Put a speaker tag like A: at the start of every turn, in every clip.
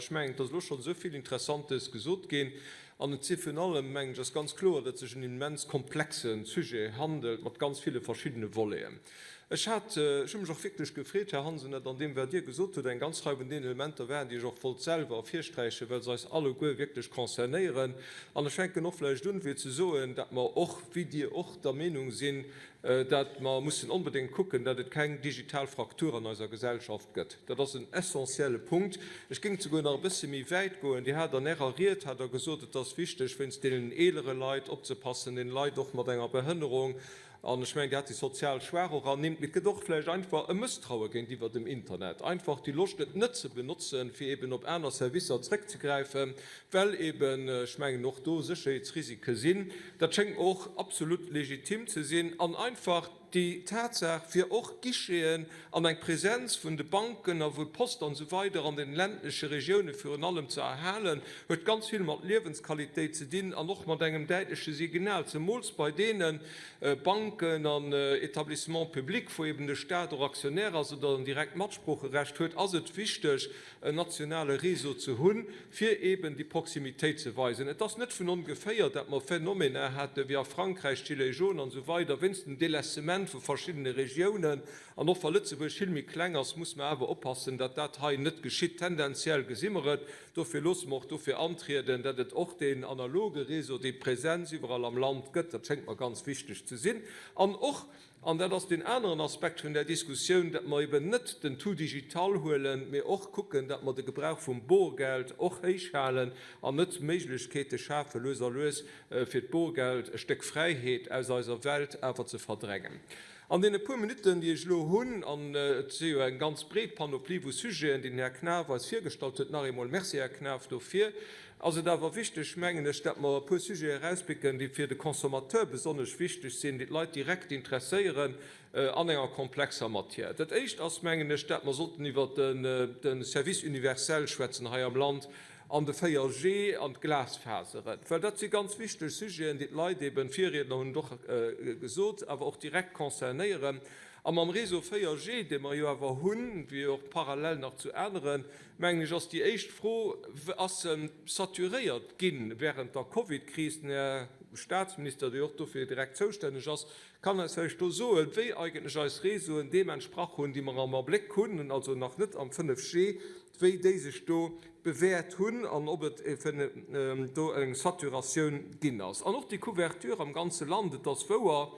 A: Ech mengen, et ass elo schonn esou vill Interessantes gesot ginn. An et si virun allem, mengen ech, ass ganz kloer, datt et sech en immens komplexe Sujet handelt mat ganz ville verschiddene Voleten. Ech hat, ech hu mech och wierklech gefreet, Här Hansen, datt an deem, wat Dir gesot hutt, eng ganz Rei vun deenen Elementer waren, déi ech och wollt selwer ervirsträichen, well se eis alleguer wierklech concernéieren. An ech fänken och vläicht un, fir ze soen, datt mer och, wéi Dir och, der Meenung sinn, datt mer mussen onbedéngt kucken, datt et keng digital Fraktur an eiser Gesellschaft gëtt. Dat ass en essentielle Punkt. Ech géing souguer nach e bësse méi wäit goen. Dir hat an Ärer Ried hat Der gesot, et ass wichteg, wéinst deenen eelere Leit opzepassen, deene Leit och mat enger Behënnerung, An ech mengen, Dir hat déi sozial Schwaach och ernimmt. Mee et gëtt och vläicht einfach e Mësstraue géintiwwer dem Internet, einfach déi Loscht, et net ze benotzen, fir eben op aner Servicer zrëckzegräifen, well eben, ech mengen, och do Sécherheetsrisike sinn. Dat schéngt mer och absolut legitim ze sinn. An einfach déi Tatsaach, fir och Guicheten an eng Präsenz vun de Banken a vu Post an esou weider an den ländleche Regioune virun allem ze erhalen, huet ganz vill mat Liewensqualitéit ze dinn an och mat engem däitleche Signal, zemools bei deene Banken an Etablissements publics, wou eben de Stat och Aktionär ass oder en direkt Matsproocherecht huet, ass et wichteg, en nationale Réseau ze hunn, fir eben déi Proximitéit ze weisen. Et ass net vun ongeféier, dat mer Phänomener hate wéi a Frankräich, d'Gilets jaunes an esou weider, wéinst dem Délaissement vu verschiddene Regiounen. An och wa Lëtzebuerg vill méi kleng ass, muss mer awer oppassen, datt dat hei net geschitt. Tendenziell gesi mer et. Dofir loosse mer och dofir antrieden, datt et och deen analoge Réseau, déi Präsenz iwwerall am Land gëtt. Dat schéngt mer ganz wichteg ze sinn. An och, an dat ass deen aneren Aspekt vun där Diskussioun, datt mer eben net den Tout digital huelen, mee och kucken, datt mer de Gebrauch vum Borgeld och héich halen an net Méiglechkeete schafe lues a lues, fir d'Borgeld, e Stéck Fräiheet aus eiser Welt awer ze verdrängen. An deene puer Minutten, déi ech elo hunn, an et si jo eng ganz breet Panoplie vu Sujeten, déi den Här Knaff eis virgestallt huet, nach eemol Merci, Här Knaff, dofir, ass et awer wichteg, mengen ech, dat mer e puer Sujete erauspicken, déi fir de Consommateur besonnesch wichteg sinn, déi d'Leit direkt interesséieren an enger komplexer Matière. Dat Éischt ass, mengen ech, dat mer sollten iwwert de Service universel schwätzen hei am Land an de 4G an d'Glasfaseren, well dat si ganz wichteg Sujeten, déi d'Leit eben, d'Virriedner hunn et och gesot, awer och direkt concernéieren. A mam Réseau 4G, dee mer jo awer hunn, wéi och parallel nach zu aneren, mengen ech, ass déi éischt Fro, Ass en saturéiert gi während der Covidkris? Den Här Statsminister, dee jo och dofir direkt zoustänneg ass, kann eis vläicht do soen, wéi eigentlech eis Réseauen deem entsprach hunn, déi mer am Abléck hunn, also nach net am 5G, wéi déi sech do bewäert hunn an ob et do eng Saturatioun ginn ass. An och déi Couverture am ganze Land, et ass wouer,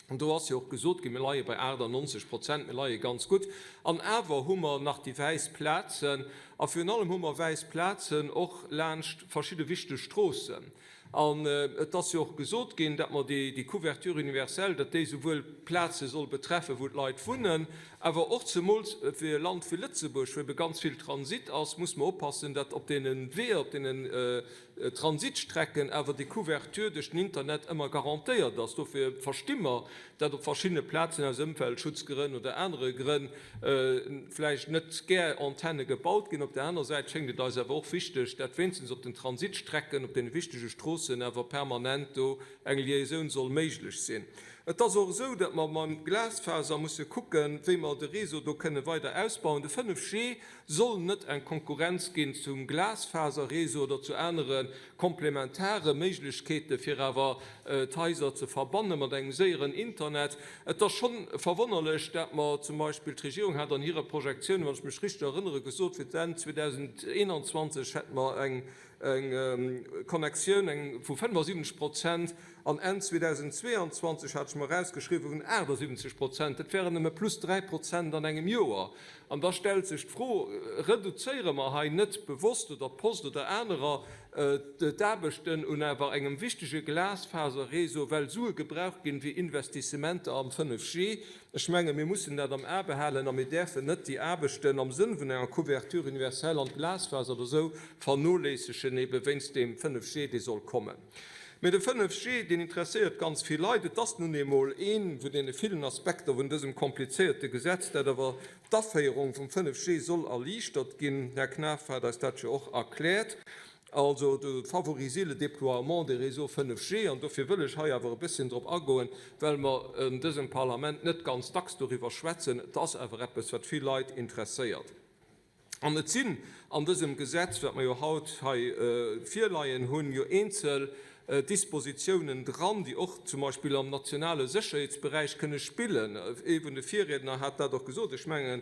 A: an do ass jo och gesot ginn, mir leie bei 98 Prozent, mir leie ganz gutt, an awer hu mer nach déi wäiss Plazen a virun allem hu mer wäiss Plazen och laanscht verschidde wichteg Stroossen. An et ass jo och gesot ginn, datt mer déi Couverture universelle, datt déi souwuel Plaze soll betreffen, wou d'Leit wunnen, awer och zemools fir e Land wéi Lëtzebuerg, wou ebe ganz vill Transit ass, muss mer oppassen, datt op deene Weeër, op deenen Transitstrecken awer déi Couverture duerch den Internet ëmmer garantéiert ass. Dofir versti mer, datt op verschiddene Plazen aus Ëmweltschutzgrënn oder anere Grënn vläicht net gär Antenne gebaut ginn. Op der anerer Säit schéngt et eis awer och wichteg, dat wéinstens op den Transitstrecken, op deene wichtege Stroossen awer permanent do eng Liaisoun soll méiglech sinn. Et ass och esou, datt mer mam Glasfaser musse kucken, wéi mer de Réseau do kënne weider ausbauen. De 5G soll net eng Konkurrenz ginn zum Glasfaserréseau oder zu anere komplementare Méiglechkeete fir awer d'Haiser ze verbanne mat engem séieren Internet. Et ass schonn verwonnerlech, dat mer zum Beispill, d'Regierung hat an hirer Projektioun, wann ech mech richteg erënnere, gesot, fir d'Enn 2021 hätte mer eng Connectioun vu 75 Prozent an Enn 2022, hat ech mer erausgeschriwwen, vun 78 Prozent. Dat wären nëmme plus 3 Prozent an engem Joer. An da stellt sech d'Fro, Reduzéiere mer hei net bewosst, oder d'Post oder anerer, d'Aarbechten un awer engem wichtege Glasfaserréseau, well Sue gebraucht ginn fir Investissementer am 5G? Ech menge mir mussen dat am A behalen a mir däerfen net déi Aarbechten am Sënn vun enger Couverture universelle an d'Glasfaser oder esou vernoléissegen, ebe wéinst deem 5G, dee soll kommen. Mee de 5G, deen interesséiert ganz vill Leit. Et ass nun eemol ee vun deene villen Aspekter vun dësem komplizéierte Gesetz, dat awer d'Aféierung vum 5G soll erliichtert ginn. Här Knaff hat eis dat jo och erkläert. Also de favoriser le déploiement des réseaux 5G. An dofir wëll ech hei awer e bësschen drop agoen, well mer en dësem Parlament net ganz dacks doriwwer schwätzen. Et ass awer eppes, wat vill Leit interesséiert. An et sinn an dësem Gesetz, wat mer jo haut hei virleien hunn, jo eenzel Dispositiounen dran, déi och zum Beispill am nationale Sécherheetsberäich kënne spillen. Ee vun de Virriedner hat dat och gesot, ech mengen,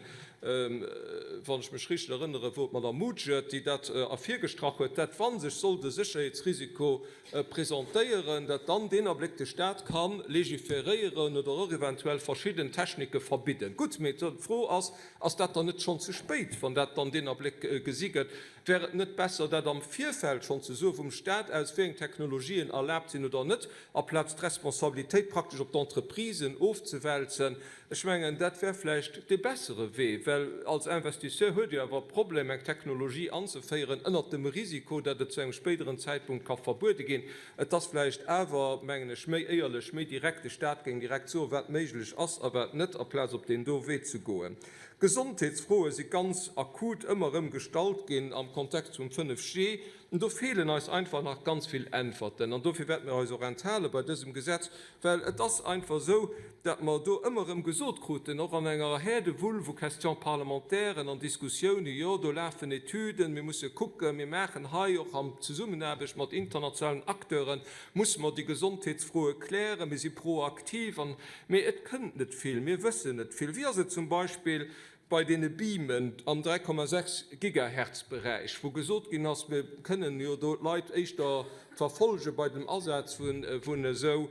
A: wann ech mech richteg erënnere, wor et d'Madame Mutschert, déi dat ervirgestrach huet, dat wa sech sollt e Sécherheetsrisiko presentéieren, dat dann deen Abléck de Stat ka légiféréieren oder och eventuell verschidden Technike verbidden. Gutt, mee d'Fro ass, Ass dat dann net schonn ze spéit, wann dat dann deen Abléck gesi gëtt? Wär et net besser, dat am Virfeld schonn ze soen, vum Stat aus, wéi eng Technologien erlaabt sinn oder net, aplaz d'Responsabilitéit praktesch op d'Entreprisen ofzewälzen? Ech mengen, dat wär vläicht dee bessere Wee, well als Investisseur huet Dir awer e Problem, eng Technologie anzeféieren ënnert dem Risiko, dat et zu engem spéideren Zäitpunkt ka verbuede ginn. Et ass vläicht awer, mengen ech, méi éierlech, méi direkt, de Stat géing direkt soen, wat méiglech ass a wat net, aplaz op deen do Wee ze goen. Gesondheetsfroe si ganz akut ëmmer erëm gestallt ginn am Kontext vum 5G. Do feelen eis einfach nach ganz vill Äntwerten an dofir wäerte mir eis och enthale bei dësem Gesetz, well et ass einfach esou, dat mer do ëmmer erëm gesot kruten, och an enger Häerdewull vu Question-parlementairen an Diskussiounen, jo do lafen Etüden, mir musse kucken, mir maachen hei och an Zesummenaarbecht mat internationalen Acteuren, musse mer déi Gesondheetsfroe klären, mir si proaktiv an, mee et kënnt net vill, mir wëssen net vill. Wéi ass et zum Beispill bei deene Beamen am 3,6 Gigahertz-Beräich, wou gesot ginn ass, mir kënnen jo do d'Leit éischter verfolge bei dem Asaz vun esou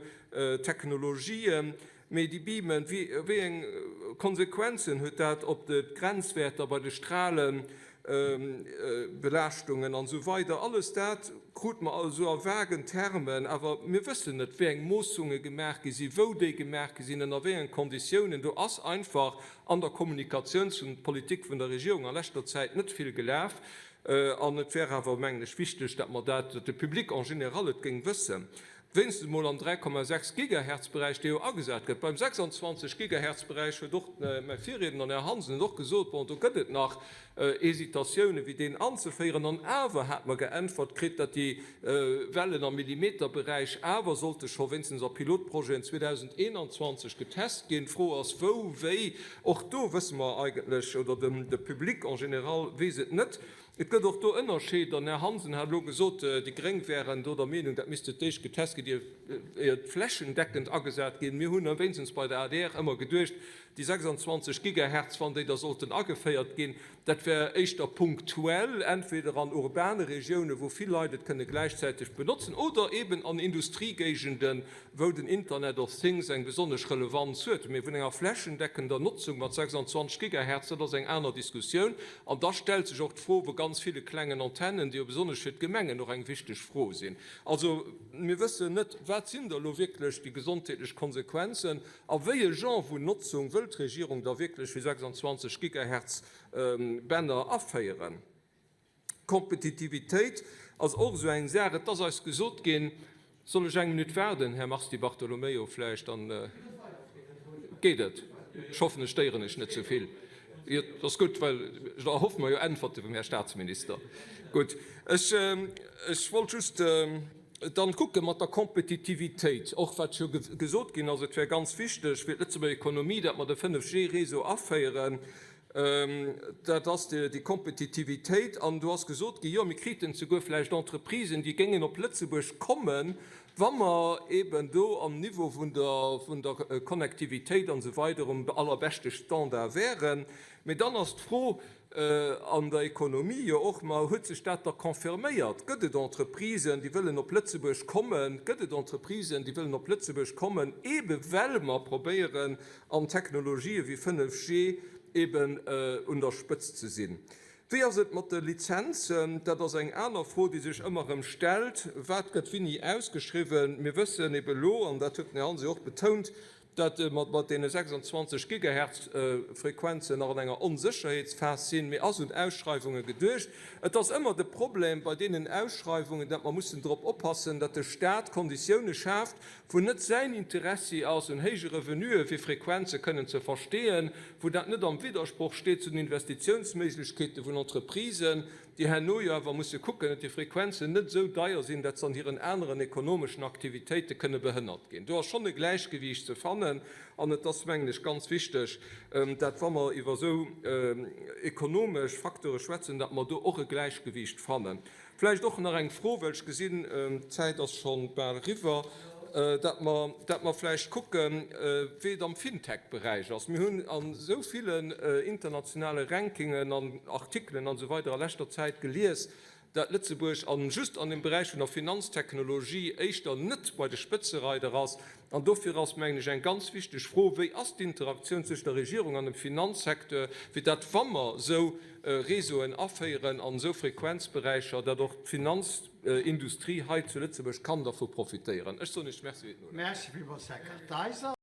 A: Technologien, mee déi Beamen, wéi eng Konsequenzen huet dat op d'Grenzwäerter bei de Stralebelaaschtungen an esou weider? Alles dat krute mer esou a vagen Termen, awer mir wëssen net, wéi eng Moossunge gemaach gi sinn, wou déi gemaach gi sinn, ënner wéi engen Konditiounen. Do ass einfach an der Kommunikatiounspolitik vun der Regierung a leschter Zäit net vill gelaf. An et wär awer, mengen ech, wichteg, datt mer dat, datt de Public en général et géing wëssen, wéinstens emol am 3,6 Gigahertz-Beräich, dee jo agesat gëtt. Beim 26 Gigahertz-Beräich huet och mäi Virriedner, den Här Hansen, huet och gesot, bon, do gëtt et nach Hésitatiounen, wéi deen anzeféieren. An awer hat mer geäntwert kritt, datt déi Wellen am Millimeterberäich awer sollte scho wéinstens a Pilotprojeten 2021 getest ginn. D'Fro ass, wou, wéi. Och do wësse mer eigentlech, oder de Public en général weess et net. Et gëtt och do Ënnerscheeder. Den Här Hansen hat elo gesot, déi Gréng wären do der Meenung, dat misst et d'éischt getest ginn, ier et flächendeckend agesat ginn. Mir hunn wéinstens bei der adr ëmmer geduecht, déi 26 Gigahertz, wann déi da sollten ageféiert ginn, Dat wär éischter punktuell, entweder an urbane Regiounen, wou vill Leit et kënne gläichzäiteg benotzen, oder eeben an Industriegéigenden, wou den Internet of Things eng besonnesch Relevanz huet. Mee vun enger flächendeckender Notzung mat 26 Gigahertz, dat ass eng aner Diskussioun. An da stellt sech och d'Fro vu ganz ville klengen Antennen, déi jo besonnesch fir d'Gemengen och eng wichteg Fro sinn. Also, mir wëssen net, Wat sinn da elo wierklech déi gesondheetlech Konsequenzen? A wéi e Genre vun Notzung wëll d'Regierung da wierklech fir 26 Gigahertz Bänner aféieren? Kompetitivitéit ass och esou eng Saach. Et ass eis gesot ginn, soll ech eng Minutt waarden, Här Mars Di Bartolomeo, vläicht, dann geet et. Ech hoffen, ech stéieren Iech net ze vill. Jo, dat ass gutt, well ech erhoffe mer jo Äntwerte vum Här Statsminister. Gutt, ech, ech wollt just. Dann kucke mat der Kompetitivitéit, och wat jo gesot ginn ass, et wär ganz wichteg fir d'Lëtzebuerger Ekonomie, datt mer de 5G-Réseau aféieren, dat ass déi Kompetitivitéit. An do ass gesot ginn, jo mir kriten souguer vläicht Entreprisen, déi géingen op Lëtzebuerg kommen, wa mer eeben do am Niveau vun der Connectivitéit an esou weider um allerbeschte Standard wären. Mee dann ass d'Fro, An der Ekonomie jo och. Ma huet sech dat da confirméiert? Gëtt et Entreprisen, déi wëllen op Lëtzebuerg kommen? Gëtt et Entreprisen, déi wëllen op Lëtzebuerg kommen, eebe well mer probéieren, an Technologië wéi 5G eeben un der Spëtzt ze sinn? Wéi ass et mat de Lizenzen? Dat ass eng aner Fro, déi sech ëmmer erëm stellt. Wat gëtt wéini ausgeschriwwen? Mir wëssen eebe elo, an dat huet den Här Hansen jo och betount, dat mer mat deene 26 Gigahertz-Frequenzen nach an enger Onsécherheetsphas sinn, mee ass un Ausschreiwunge geduecht. Et ass ëmmer de Problem bei deenen Ausschreiwungen, dat mer mussen drop oppassen, dat de Stat Konditioune schaaft, wou net säin Interessi ass, un héije Revenuë fir Frequenze kënnen ze versteeën, wou dat net am Widdersproch steet zu den Investitiounsméiglechkeete vun Entreprisen. déi herno jo awer musse kucken, datt déi Frequenzen net esou deier sinn, datt se an hiren aneren ekonomeschen Aktivitéite kënne behënnert ginn. Do ass schonn e Gläichgewiicht ze fannen an et ass, mengen ech, ganz wichteg, dat wa mer iwwer esou ekonomesch Facteure schwätzen, datt mer do och e Gläichgewiicht fannen. Vläicht och nach eng Fro, well ech gesinn, d'Zäit ass scho bal eriwwer, dat mer, dat mer vläicht kucken, wéi et am FinTech-Beräich ass. Mir hunn a sou villen internationale Rankingen an Artikelen an esou weider a leschter Zäit gelies, dat Lëtzebuerg a just an dem Beräich vun der Finanztechnologie éischter net bei de Spëtzereider ass. An dofir ass, mengen ech, eng ganz wichteg Fro, Wéi ass d'Interaktioun zwëschen der Regierung an dem Finanzsecteur, fir dat, wa mer esou Réseauen aféieren an esou Frequenzberäicher, dat och d'Finanzindustrie hei zu Lëtzebuerg kann dervu profitéieren? Ech soen Iech Merci fir d'Nolauschteren.
B: Merci villmools, Här Kartheiser.